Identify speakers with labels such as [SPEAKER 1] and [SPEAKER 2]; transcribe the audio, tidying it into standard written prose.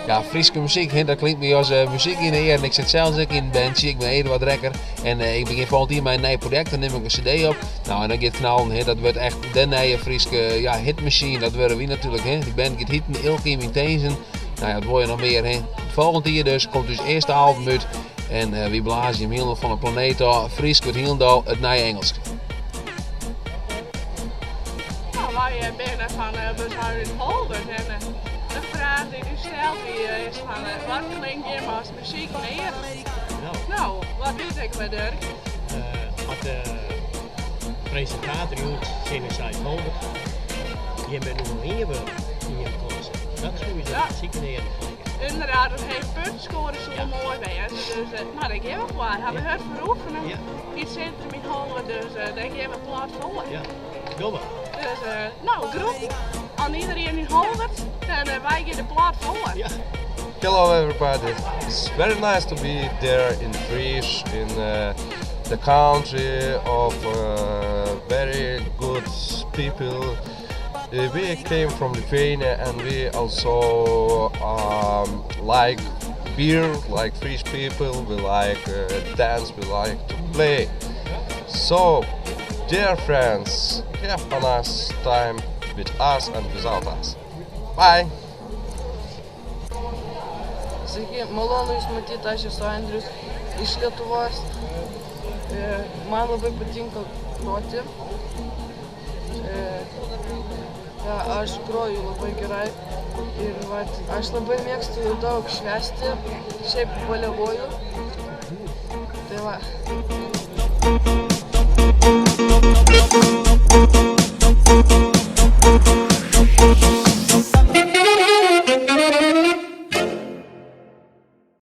[SPEAKER 1] Ja, Fryske muzyk, hè, dat klinkt my as muzyk yn de earen. Ik sit sels ek yn in bandsje, ik bin Eduard Rekker. En ik begjin folgjend jier mei in nij projekt, dan nim ik in cd op. Nou, en dan giet knallen, hè. Dat wurdt echt de nije Fryske ja, hitmachine. Dat wurde wy natuerlik, hè. Die band giet hiten, Eelke yn myn tinzen. Nou ja, wat wolle je noch mear, hè. Folgjend jier dus komt ús earste album út. En wy blaze him hielendal fan de planeet ôf. Frysk wurdt hielendal it nije Ingelsk.
[SPEAKER 2] Nou, wy binne fan Bazuin út Holwert en de fraach dy't ús steld wie is fan wat klinkt jim as muzyk yn 'e earen? No, wat wit ik wer, Durk?
[SPEAKER 3] As de presintator jûn tsjin ús seit, Holwert, jim binne nûmer ien wurden yn jim klasse. Dat soe ús as muzyk yn 'e earen klinke.
[SPEAKER 2] Ynderdaad, in heech punt skoare soe moai wêze. Dus no, dêr gean we foar. Hawwe we hurd foar oefene yn it sintrum yn Holwert, dus dêr gean we plat foar.
[SPEAKER 3] Ja, dogge we.
[SPEAKER 2] Dus no, groeten oan iedereen yn Holwert en wy gean der plat foar.
[SPEAKER 3] Ja.
[SPEAKER 4] Hello everybody. It's very nice to be there in Fries, in the country of very good people. We came from Lithuania and we also like beer, like Fries people. We like dance, we like to play. So, dear friends, have a nice time with us and without us. Bye!
[SPEAKER 5] Sveiki, malonu Jus matyt, aš esu Andrius iš Lietuvos. Man labai patinka groti. Ja, aš groju labai gerai ir vat, aš labai mėgstu daug švęsti, šiaip baliavoju. Tai va.